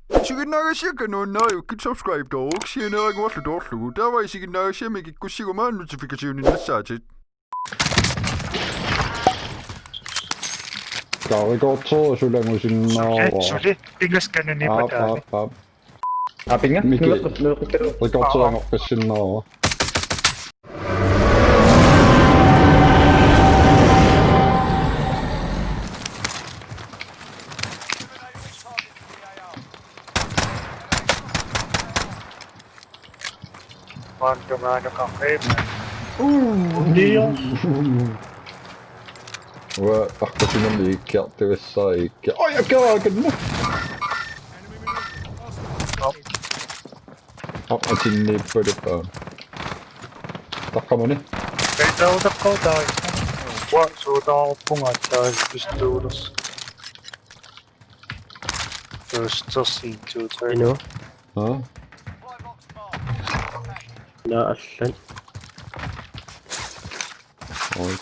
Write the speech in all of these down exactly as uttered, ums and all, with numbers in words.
Isiginnaagassiakka nuannariukkit subscribe-tooruk sianeeraguarlu toorlugu. Taava isiginnaagassiami kikkussiguma notification-innassaatit. Taava rekorder sulangusinnaavara. Suli, suli. Pingaskanani aap, pataani. Aap, aap. Aa, pinga? Miki. Nueqqis-, nueqqissalu. Rekorder angoqqissinnaavara. Maantungaanukaqqiima. Uu. Nio. Uanga taqqusinami ikkiartugassara ikkia. Oj, akkeraakanna. Op. Op, atinniippaluppaa. Taqqamani. Kaisautaqqautaa. Uanga suutaaruppunga taas pistuulus. Tøstersin to tre. Ino. Haa? Naa allan. Oj.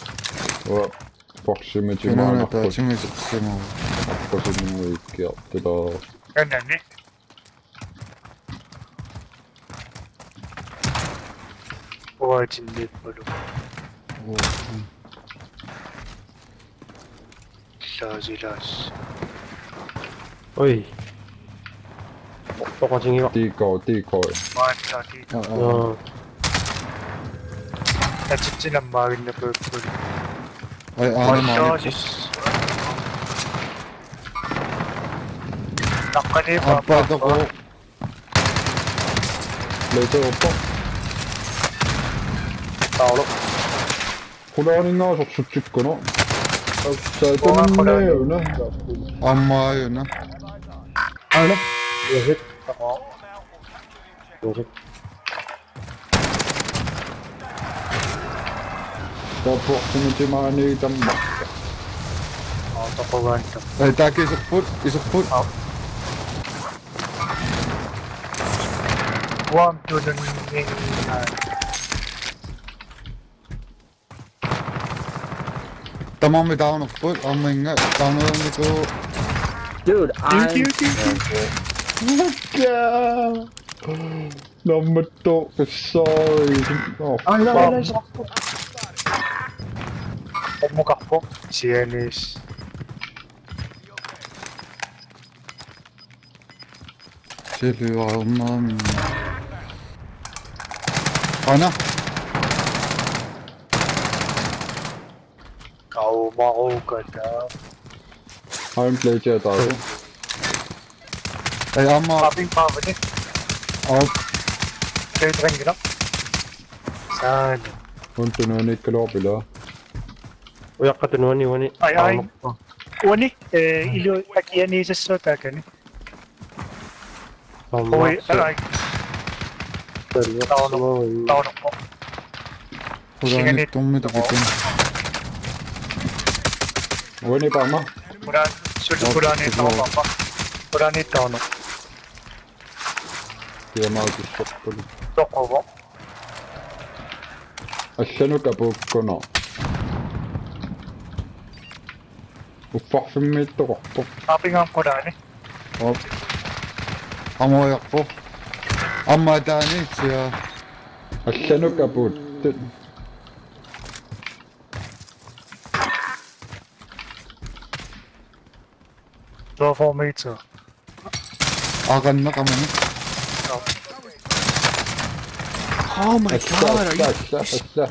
Uanga boksimi. Kanana timaanarput. Taatsimik timaanarput. Taqqusinimmi ikkiartulaa. Kanani. Uatinniippalu. Uaa. Laasilaas. Oj. Oqatingiva. Decoy, decoy. Maanna decoy. Aa, aa. Aa. Atitsinammaarinnapaapput. Oj, aana maani. Sis. Taqqani. Aappaa paappa. Toko. Leite uppo. Taolo. Qulaaninngasoq sutsikkuno. Tassa. Uanga qulaani. Tunneuna. Aamma aajuna. Aana. Yes. Yes. Taappoq sumitimaani tamma. Aa, taqugaanni. Ai, taakku iserput, iserput. Aa. One to the main line. Tamarmik taanerput, aamma inga taanerniku. Dude, I'm... Dude, dude, dude, dude. Look out! Number two, sorry. Oh, I know, fuck. I know. Qummukarpoq, sianis. Sialuarnermi. Aana. Qaumarukata. Aana, player taava. Ai, aamma. Popping power ni. Au. Player ringila. Saan. Untu nuani kalopila. Ujaqqat nuani uani. Ai, ai. Aamma. Uani, eh, ilu akianiisassuaq taakani. Aamma. Ui, ai. Taanna. Taanna. Taanna. Qulaaniittormi takutin. Uani paama. Qulaani, suli qulaaniittoq paama. Qulaaniittoq. Tiamaatissorput. Toquvoq. Allanut apuukkunoq. Uffarfimmiittoqarpoq. Aapingaam qulaani. Op. Amuajarpoq. Aamma ataani sia. Allanut apuuttut. Twelve meter. Aqanneq amani. Oh my god, are you...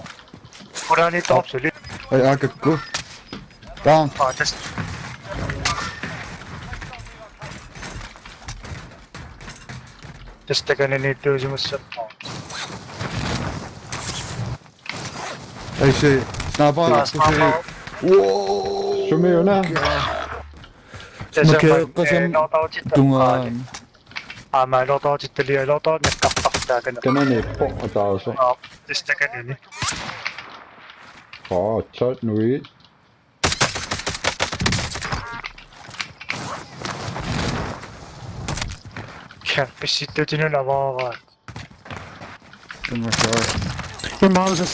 Qulaaniittoq suli. Ai, aqakku. Down. Aa, tassa. Tassa takananiittuusimassappoq. Ai, se, sniper. Aa, sniper. Wow. Sumiuna. Tassa, makeeqqasam, eh, loadoutitta tungaan. Aamma loadoutittali, loadout nakkartartaakana. Kananiippoq ataaseq. Aa, tassa takanani. Aa, chat nui. Kære, pissittutinut avaaraat. Immaqa. Immaqa.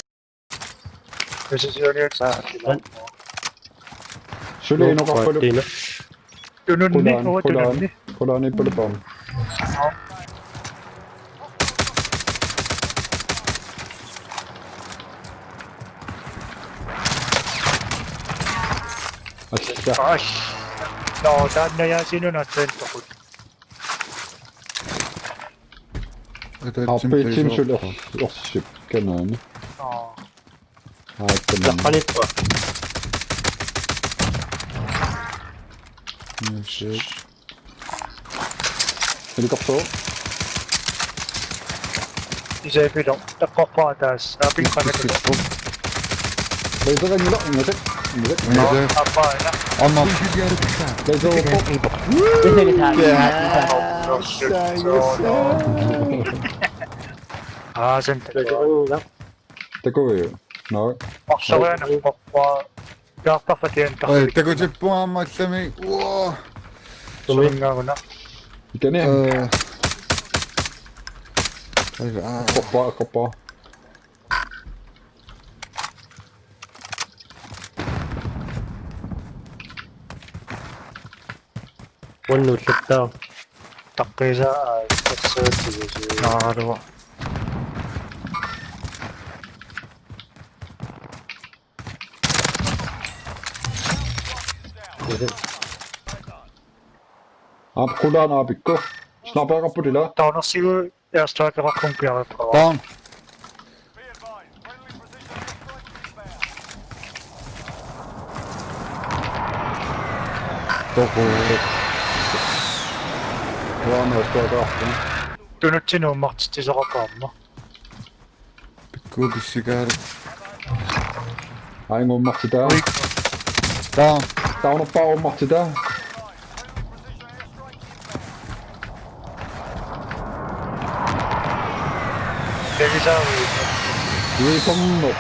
Suli inoqarpalu. Tununni, qulaani, uanga tununni. Qulaaniippalu paama. Assa. Ai. Nå, taanna jaasinuna tsentoqut. Appi timsul ors-, orsip kanaani. Nå. Aa, tamam. Laqqaniippa. Yes, yes. Helikopter. Isai pilo. Taqqoqqaa taas. Aapin qanakka. Laser angila, ingasak, ingasak. Laser. Aappaana. Amma. Laser. Aa, sen. Takuju. Nå. Arsariana qoqqaa. Jaartarfatian. Ai, takutippunga aamma allami. Uaa. Suminngaaguna. Ikani. Eh. Ai, aa. Qoqqaa, qoqqaa. Uannut ullattaaq. Taqqiisa, aa, taqqiisa. Naaraluaq. Aap, qulaana aapikku. Sniperikkut ila. Taunarsigu airstrikeqarpunga piareerpara. Down. Toqu. Qulaana airstrikeqarpunga. Tunutsinut uummartitsisoqarpoq aamma. Pikku pissikaalu. Ai, uummartitaa. Ui. Taa. Taunarpaa uummartitaa. Tagisaavi. Ui, pommo.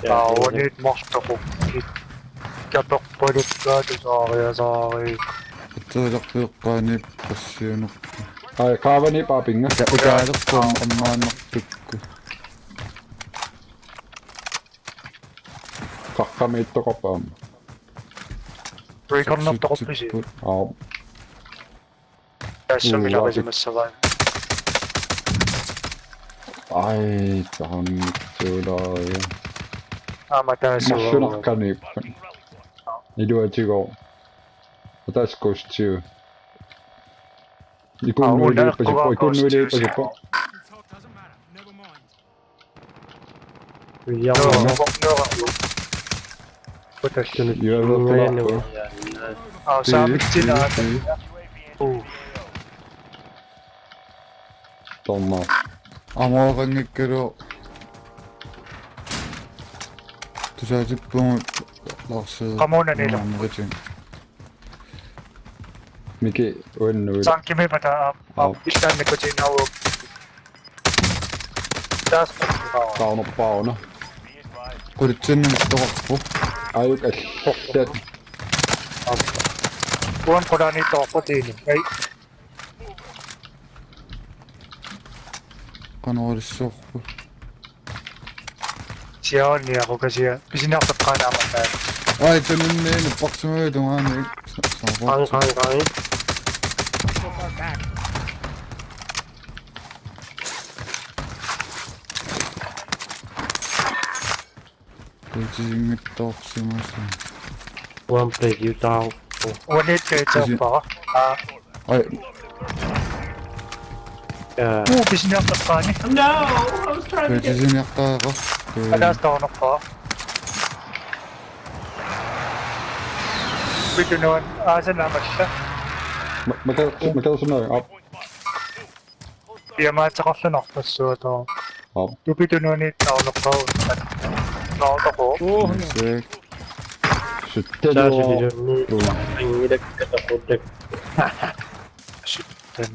Taavaniit marluqukkit. Kaperpalukkaat usaariasaari. Attuulerpiuqqaaniippassiunerpu. Ai, qaavaniippa aapinga. Ka-, ikaalerpum ammaannartukku. Qaqqamiittoqarpa aamma. Recordertoqarpisi? Aa. Tassami. Uu, larisimassavaa. Ai, taannikkutsuulaaja. Aamma taasua. Massunaqqaniippa. Iluatigoq. Ataaseq kuusitigut. Aa, ikunnuiliippasippoq, ikunnuiliippasippoq. Uiarma. Joo, joo. Kutalluni. Joo, joo, joo. Aa, saamitsina. Ii, ii. Uu. Torma. Amoqanngikkalu. Tusaatippugut Lars. Qamuuna nilu. Amoqanngikkalu. Miki, uannut. Sankimi pata, aa, aa, aa. Illan nikutinau. Taas. Taunarpauna. Qulitsinnut toqarpoq. Ajuk allat. Uan qulaani toqarpoq tiini. Ai. Qanoq ilissorput. Siaanniarukasia pisiniarfeqqaanaammat. Ai, tununni nupparsimavit tungaanni. Qang, qang, qang. Kuitisinngitsoorsimasoq. One play you down. One hit kei tsappara. Aa. Ai. Uu, pisiniartaqqaani. No, I was trying to get. Kuitisiniartaqa. Alaas taorneqqa. Pitunuan aasana amassa. Ma-, maka-, maka-, sunai, ap. Piamaateqarlunarpassuatoq. Aap. Tupitunuaniit taorneqqaarut. Taortoqu. Uu. Sick. Sytten. Taasilisunni. Uu. Anngilakka taqutak. Sytten.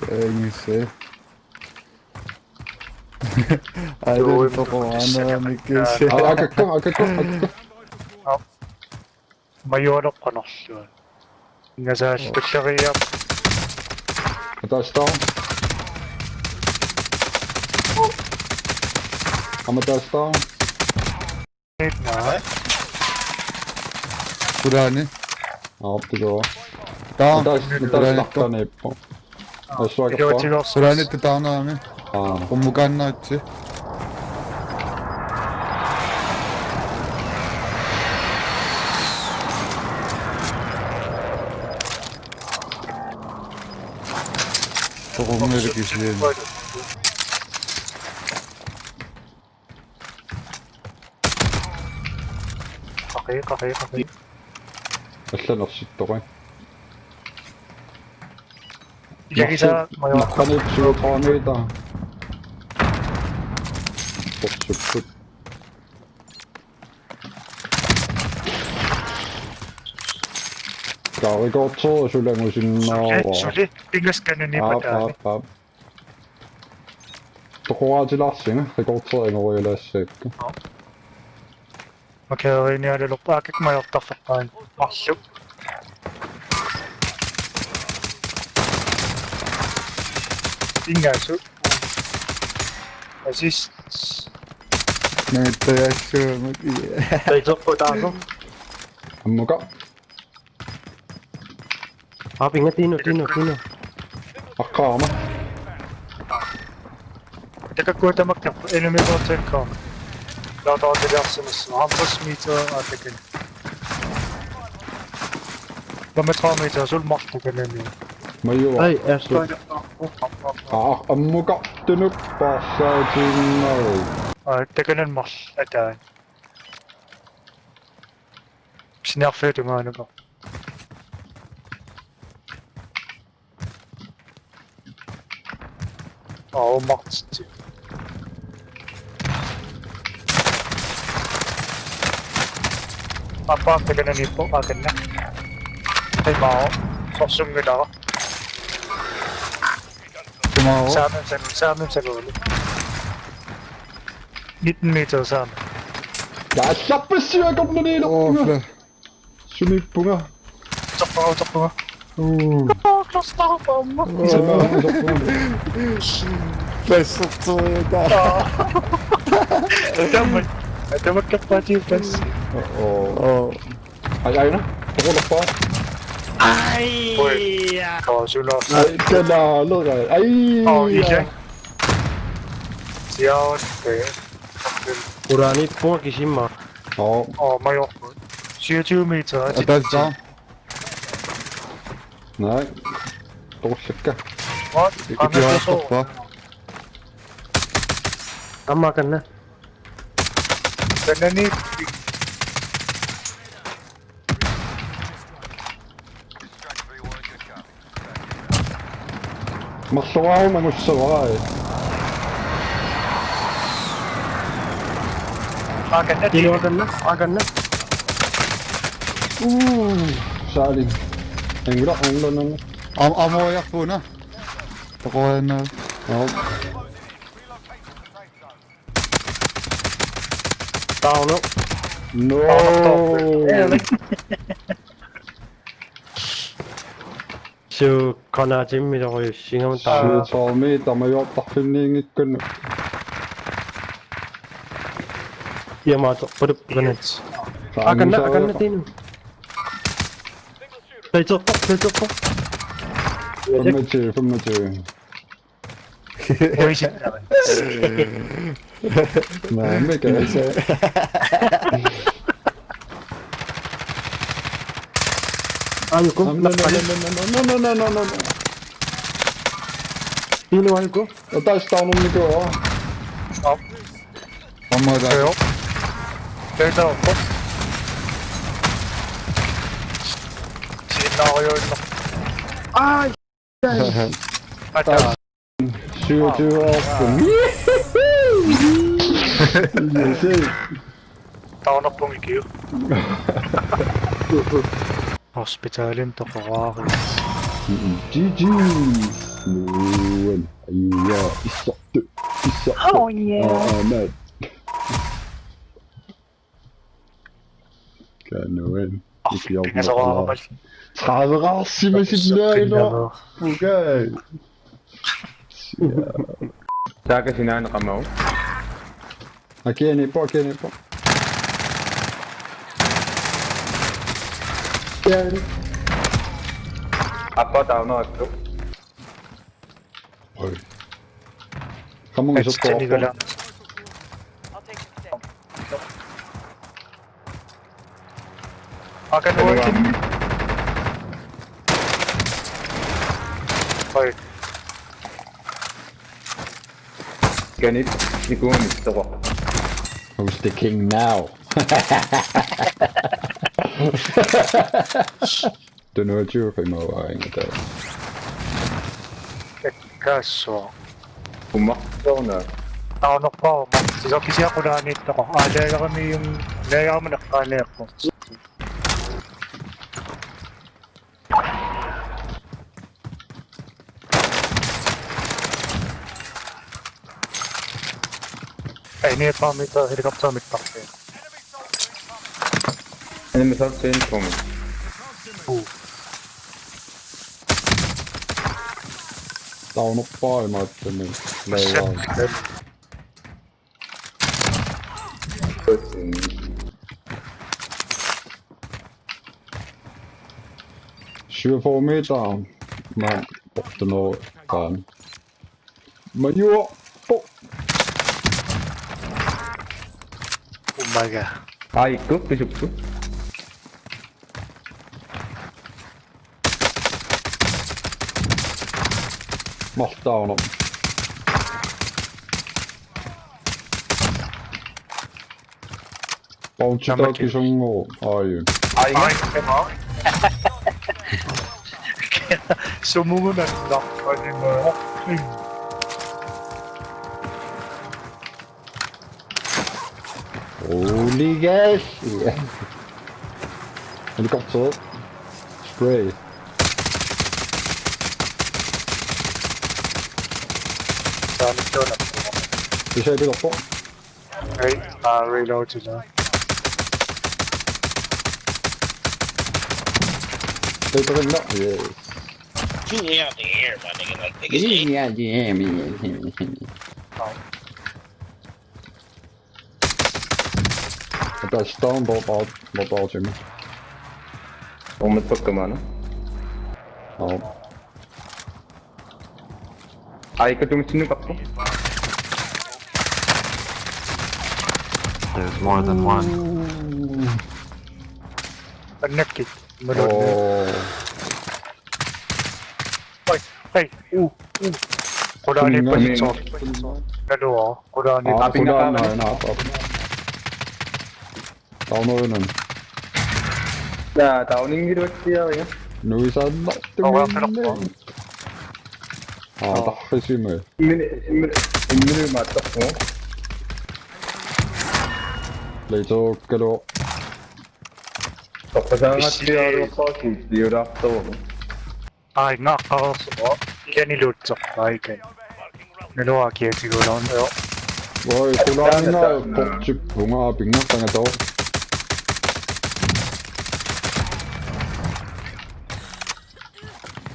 Kangise. Ai, joo, det er for meget, Mikkel. Aa, akakko, akakko, akakko. Aap. Majualerpanerlua. Ingasaalleriarput. Ataaseq down. Aamma ataaseq down. Naa. Sulaani. Aap, tuluva. Down. Ataaseq, ataaseq down. Tartaniippoq. Assuakerpa. Iluatigoorsuaq. Sulaani tataarnerami. Aa. Ummukaannaritsi. Toqunngilaq kisianni. Qaqi, qaqi, qaqi. Allanersittoqi. Ilagisaa majuartoq. Marlunnik syvogtredive meter. Porsukkut. Kaarikoortoq sulangusinnaavara. Suli, suli. Pingasut kanani. Aap, pataani. Aap, aap. Toqoraatilaarsinga, rekorderingorujulaassagakku. Nå. Markeriinialerpoq, aakkik majortarfeqaanga. Marluk. Ingasu. Assist. Naattajassuumut. Taiterput taanna. Ammukaq. Aa, pinga Tino, Tino, Tino. Aqqaama. Takakkuat tamakkerput, enemy contact com. Laataartiliarsimassaaq, halvtreds meter aallakkani. Femogtredive meter, suli marluk takanani. Majuva. Ai, er slut. Aa, ammukaq tunuk paarsaatiinnaruk. Aa, takanani marluk, ataa. Siniarfiup tungaanut. Aa, uummartitsi. Aappaa takananiippoq, aakanna. Timaao. Sorsunngilara. Timaao. Saamim salu-, saamim saluuli. Nitten meter saami. Taallarpassuaq akornannilu. Oofla. Sumiippunga. Uterpunga, uterpunga. Uu. Aa, cluster aamma. Uu. Isama uterpunga. Klassertuita. Aa. Tammat. Tamakkerpaatit pas. Oo. Oo. Ai, aina. Toqorpaa. Ai. Oi. Aa, suna. Ai, kalaalera. Ai. Oo, ija. Siavat. Uraaniippunga kisima. Oo. Oo, majuarput. Syvogtyve meter. Ataaseq. Nej. Toqullakka. What? Ikiortorpa. Aamma kanna. Kanani. Marluaaruma angussavai. Aakanna. Inu aakanna, aakanna. Uu, saali. Angula, angula, angula. Am-, amooriarpuuna. Toqorianna. Joo. Down. No. Down. Su kanaatimmi torujussigama taama. Suutoormi tamajuortarfinniinngikkunnu. Iamaattoq pulup kanat. Akanna, akanna tiinu. Taiterpoq, taiterpoq. Femogtyve, femogtyve. Oi, shit. Naamik. Aajuku. No, no, no, no, no. Inu aajuku. Ataaseq taarnernikuuara. Aamma ataaseq. Joo. Taitaqarpoq. Sinnaarujoorna. Ai. Ata. Syvogtyve år. Yes. Taarnerpunga ikiu. Hospitalin toqoraari. G G. Nuan. Aia, issartu. Issartu. Oh, yeah. Aa, aa, naat. Kanuan. Ikiorneqalaaq. Tredive-qarsimasinnaagina. Ukai. Taakku sinaanut qamavut. Akianiippoq, akianiippoq. Kiani. Appa taunaqaaq. Oi. Qamunga isertoqarpoq. Akan uakin. Oi. Kiani, nikuani toqoq. Who's the king now? Tunngasuuvoq immaqa aingata. Ekkaassuaq. Umartorna. Taunarpaaruma. Sisoqarpoq kisianni qulaaniittoqarpoq. Aa, lagerimiun, lagerimiun eqqaaniarpoq. Ai, niappaamiittoq helikopterimik tarpeen. Enemy soldier incoming. Uu. Taunarpaaq imaattami. Lager. Syvogfyrre meter. Mand, op til noget. Barn. Major. Bo. Oh my god. Ai, good, good, good. Mahtaanaq. Bounty taakku sunnguu. Ai. Ai. Ai, tema. Sumugun at. Holy gas! Helikopter. Spray. Saanittuuna. Isai pilerpoq. Hey, uh, reload to the. They put in that. Yes. Get me out the air, my nigga. Like, niggas. Get me out the air, man. Oh. That's down, ball, ball, ball, ball, Jimmy. Only put them on. Oh. Ai, katumitsinnut kappu. There's more than one. Annakki. Oh. Oi, hei, uu, uu. Qulaaniippoq. Kuninga. Soo. Naluara, qulaaniippoq. Aa, qulaaniippoq. Naa, naa, naa. Taunarunani. Taa, tauninngiluatsiariga. Nuisaannartumik. Oqarfilerpoq. Aa, tarrisima. Immini, immini, immini maattarpugut. Leitookkalu. Toqqasaangatsiaruuppaa siuliartorugu. Ai, naqqareersuuvoq. Ikani luutsoq, ai, ikani. Naluara kiatiguloorneq. Oi, qulaaninnga portippunga pingassangatoq.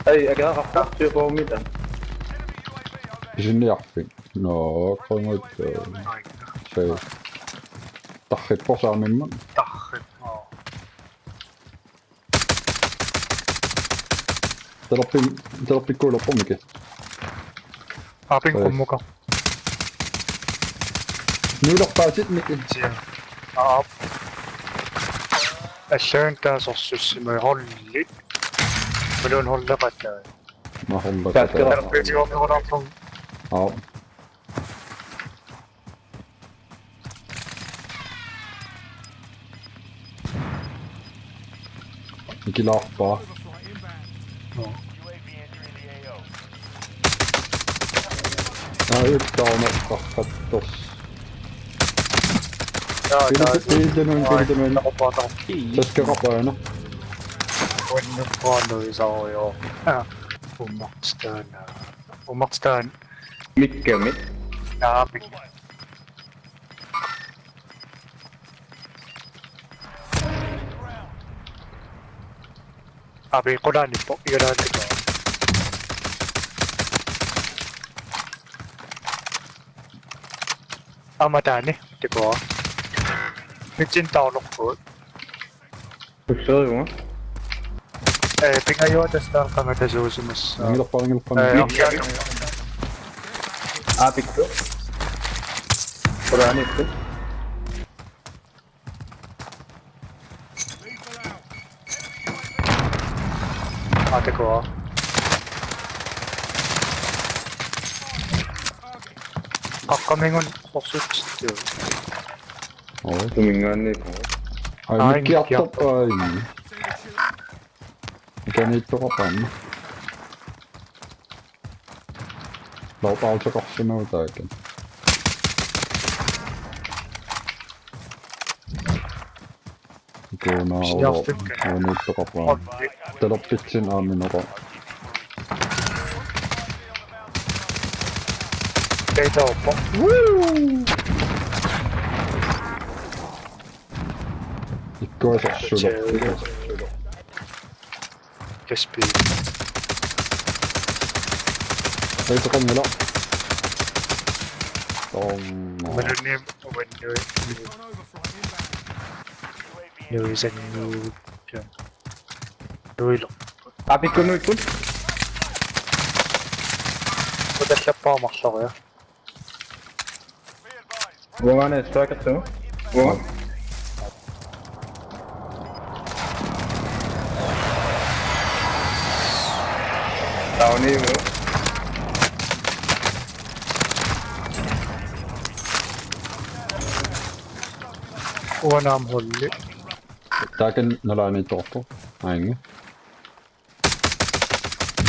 Ai, akeqartarsiupoormita. Isinniarfik. Nå, qangut. Ai. Se. Tarrippoq saamimmat. Tarrip. Talerpin-, talerpikkuulerpoq Miki. Aapin. Oi. Qummuka. Nuilerpaatit Miki. Sia. Aap. Allaantaa sorsussimaga hollit. Malun holleqataa. Ma holleqataa. Takkera. Talerpiutigornerulaarlunga. Aap. Ikilaarpaa. Joo. Aa, yksi taunartarpattoq. Jaa, pili-, taa-, pili-, pili-, ai, pili-, pili-, naqupaata. Taskeqarpaana. Uannuppaanu isaarujoor. Aa, ummartitaana. Ummartitaana. Mikkami. Jaa, mik-. Api qulaanippoq igalaannikkut. Aamma taanna, takuara. Mitsinni taarnerpaat. Usseriuma. Eh, pingajuat tassa taanna qangatasuusimassa. Angilerpara, angilerpara. Eh, arlaanni. Aapikku. Qulaaniippoq. Aa, takuara. Qaqqaminnguaq qorsutsittu. Oo. Tuminngaanniit. Ai, ai, mikkiartorpaa. Mikkiartor-, ai. Mikaniittoqarpaammi. Lortaaltoqarsimagutaakka. Ikuunaarlugu. Siniarfik. Uaniittoqarpaa. Okei. Talerpitsin aaminoqa. Kei tauppo. Woo! Ikkuasorsulo. Kei. Kaspi. Ei, toqanngila. Om. Malunni uannui. Nuisanni. Nuilo. Aapikkunuikkut. Utallappaa marloria. Uangaana strikertuma. Uanga. Downiivu. Uanga aamma holli. Taakani nalaaniittoqarpoq. Aajuna.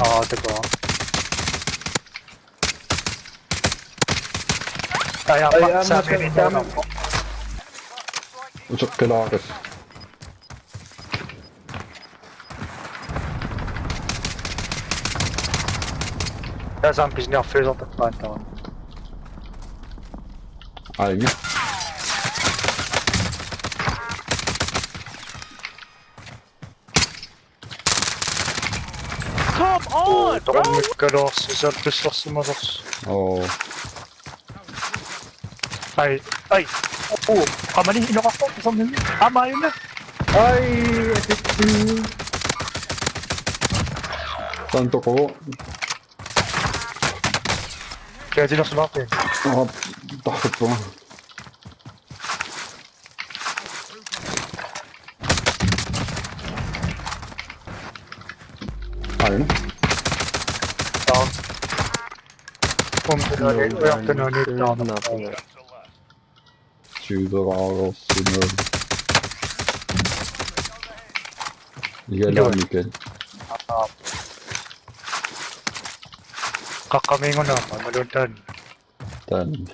Aa, takuara. Ai, aamma saamiani saami-, nuunarpoq. Uteqqilaaris. Taava saami pisiniarfiusartarpaa taava. Aajuna. Come on, bro! Toqanngikkaluarsi salpissorsimasorsi. Oo. Ai, ai. Oo, qamani inoqarpoq, isornini. Aamma aajuna. Ai, asitsi. Tantoqo. Kiatilersimaarpit? Oo, tarrippunga. Aajuna. Taava. Pompilaani, ujartunaani taava. Tyveararsunaru. Igalaamikat. Aa. Qaqqamiinnguna aamma, imaluunniit taanna. Taanna.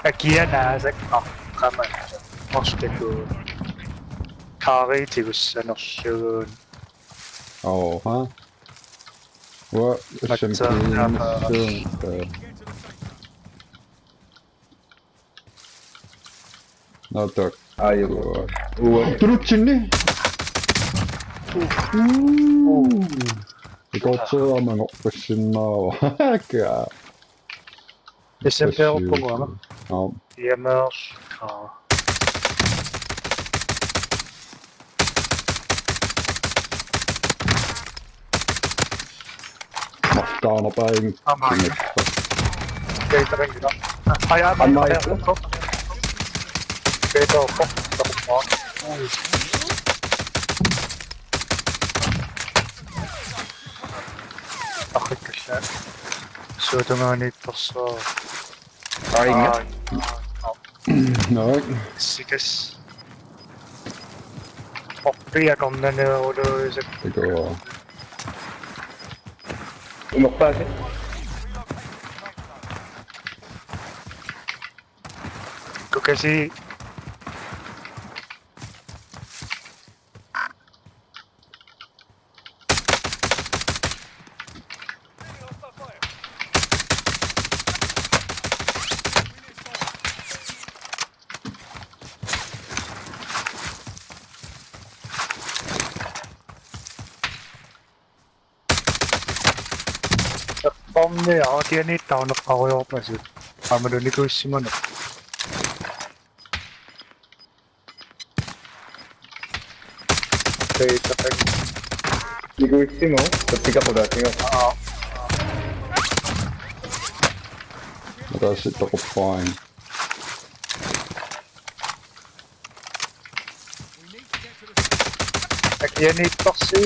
Akianaasak aqqamat. Orstaku. Kaari tigussanerlugu. Oha. Uanga S M P-nissaq. Matsaannaapa. Natak. Ai, uanga. Uanga. Tulutsinni. Uu. Uu. Ikortsuumanngorpassinnaava. Kaa. S M P-ruppunga aamma. Aap. Jammers. Aa. Markaana paing. Aamma. Kei tarinngilaq. Ai, aamma. Aamma. Kei tarinngilaq. Ui. Arrikkalla. Suutungaaniittorsuaq. Aajuna. Aa. Naak. Sikas. Orpiakornanni uluisak. Takuara. Umerpaasi. Kukasi. Eqqorniaruk, akianiittarneqarujoorpasut. Aammalu nikuissimaneq. Peitaqak. Nikuissimavoq, tappikaqulaatiga. Aa. Mataasittoquppain. Akianiittarsi.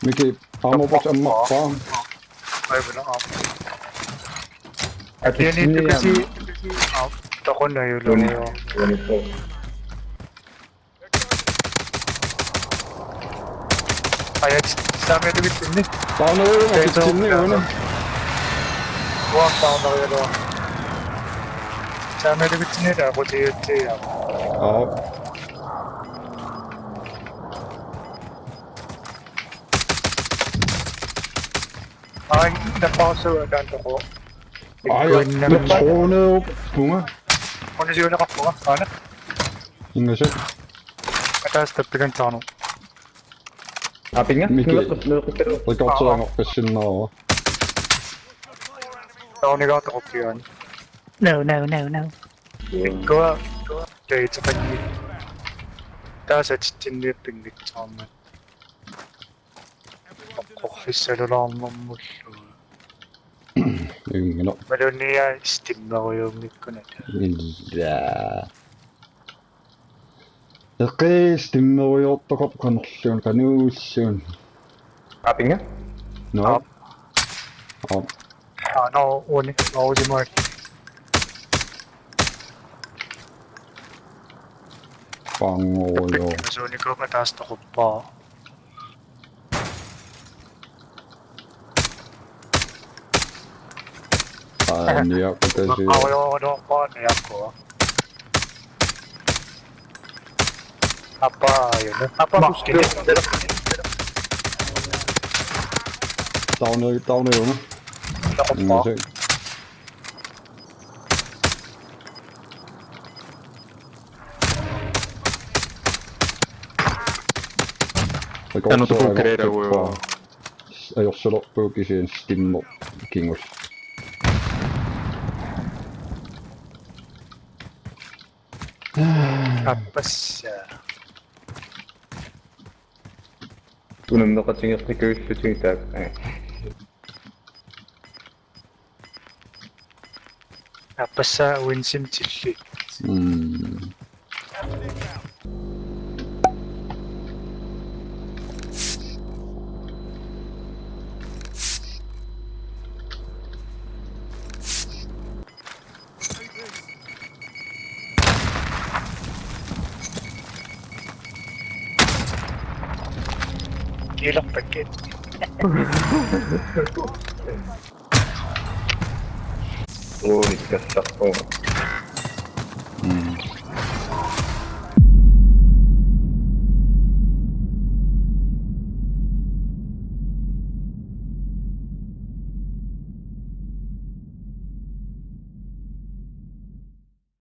Miki, aamma pos amma paa. Aivana aamma. Akianiittukasi. Aa, toqunajulu. Ajat, saamiatukitsinni. Taanna. Taanna. Uanga taanna. Saamiatukitsinni taakutiutsiaa. Aa. Ai, tappaassua taantoqu. Ai, tappaassua. Punga. Una siuneqarpunga, aana. Ingasut. Ataas tappikan taanu. Apinga? Miki. Nueqqit-, nueqqittaruk. Rekordserianngorpassinnaavoq. Taunigaartoqarpiaani. No, no, no, no. Ikkua, taiteqanni. Taasatitsinniippinngitsoormat. Oqqorfissalulaarnermullu. Imminut. Malunia stimmerujuunngikkunata. Illa. Eqis stimmerujoortoqarpoq qanorluunniit qanuussuunniit. Apinga? No. Aap. Aap. Aa, no, uani, no, usimaat. Pangorujoor. Suunikuup ataaseq toquppaa. Aa, niaqqutasi. Maqarujoorluarpara niaqqua. Appaa, ajuna. Appaa, ma-, kuskini. Tauneri, tauneri, una. Tauneri. Ingasut. Taanna tuku kereera uo. Ajorsalerpugut kisianni stimmer kingul. Appassaa. Unammeqatigeqqikkuullutik taakku. Appassaa uinsim tilli. Mm. Kiilerpakka. Ui, kassarpunga. Mm.